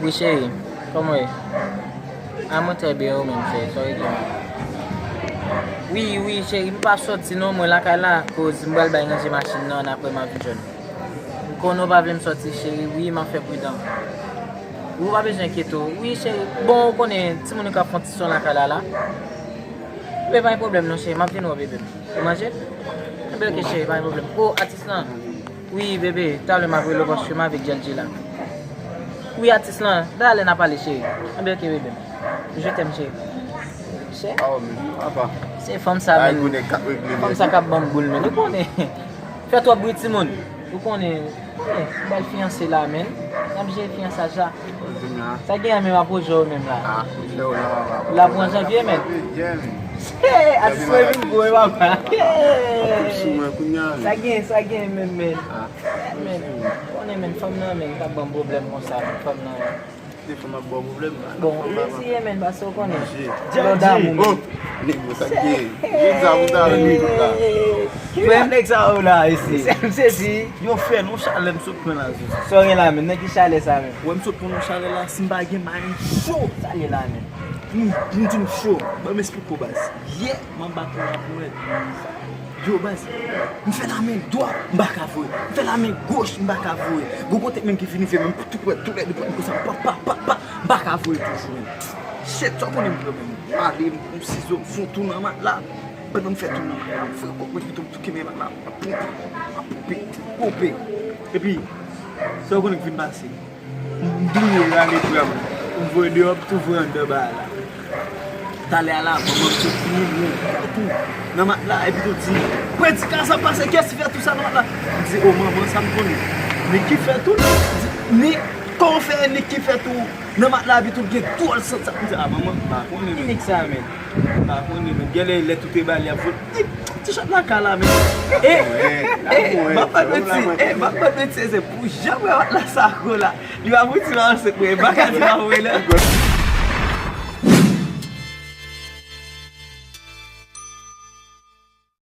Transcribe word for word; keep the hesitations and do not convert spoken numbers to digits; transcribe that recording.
Wi cheri, kòman w ye? A mwen trè byen, ou menm cheri, sa w regle? Wi, wi cheri, m p ap sòti non, mwen lakay la, koz m pral bay ranje machin nan, ann apre m ap vin jwenn ou. M konnen w pa vle m sòti cheri, wi m ap fè pridan. Wi, ou pa bezwen enkyete w. Wi cheri, bon ou konnen timoun yo k ap fè yon ti son lakay la la. Bebe, pa gen pwoblèm non cheri, m ap vin wè w bebe m. Ou manje? Enben oke cheri, pa gen pwoblèm. O, atis lan. Wi bebe, talè m ap rele w paske m avèk Djèldji la. Wi atis lan, talè n a pale cheri. Enben oke bebe m. Je t'aime cheri. Chè? Aw men, apa. Se fanm sa Ay menm. Gwonèg k ap regle Fanm nèg. Sa k ap ban m boul menm. Ou konnen. Fè twòp bri timoun. Ou konnen. Ou konnen. M pral fiyanse la menm. N ap jere fiyansaj la. Sa gen an menm apwoche w menm la. Ah, pwoche w la. La pran janvye menm. Atis mwen vin gwo e papa. Sou mwen kounye a. Sa gen, sa gen menm men. Ah. Men, konnen men fanm nan men k ap ban m pwoblèm konsa men fanm nan. Te fanm ap ba w pwoblèm la. Bon, ou eseye men paske ou konnen. Manje. Lò damou Oh, men. Nèg mwen sa gen. Gen zam ou ta wè nou tout la. Frè nèg sa yo la isi. Se m sezi. Yo frè non chalè m sot pran la isi. Sa w gen la men, nan ki chalè sa men? Wè m sot pran non chalè la si m pa gen may m cho. Sa l ye la men? M m di m cho. Ban m esplike w baz. Yè m anba kò la pou wè. Yo baz. M fè lamen dwat, m pa ka voye. M fè lamen goch, m pa ka voye. Gon kote menm ki vini fè menm tou prè tou lè de pran konsa pa pa pa pa. M pa ka voye toujou menm. Shit, sa w konnen m pran menm. M ale, m pran sizo, m fè yon tou nan matla. Pandan m fè tou nan matla, m fè kòk mwen pito m tou kenbe matla. M ap ponpe, m ap ponpe, ponpe. Epi, sa w konnen k vin pase? M bliye rale pran m. M voye deyò, m tou voye anndan ba la. Talè a la, manman m sot vini, mwen tou nan matla, epi tou di, Predika, sa pase, kiyès ki fè tou sa nan matla? M di, O manman, sa m konnen. Niki fè tou, li di, Ni, kòman w fè Niki fè tou nan matla, epi tou gen dwòl sant sa? M di, A manman, m pa konnen men. Ki nèg sa men? M pa konnen men. Genlè lè tou te ba li ap vote. Ti chat la ka la men. E, e, m ap bat menti, e, m ap bat menti, se pou jan mwen matla sa gwo la. Li pa pou ti avanse pou e baka ti pa pou e lè.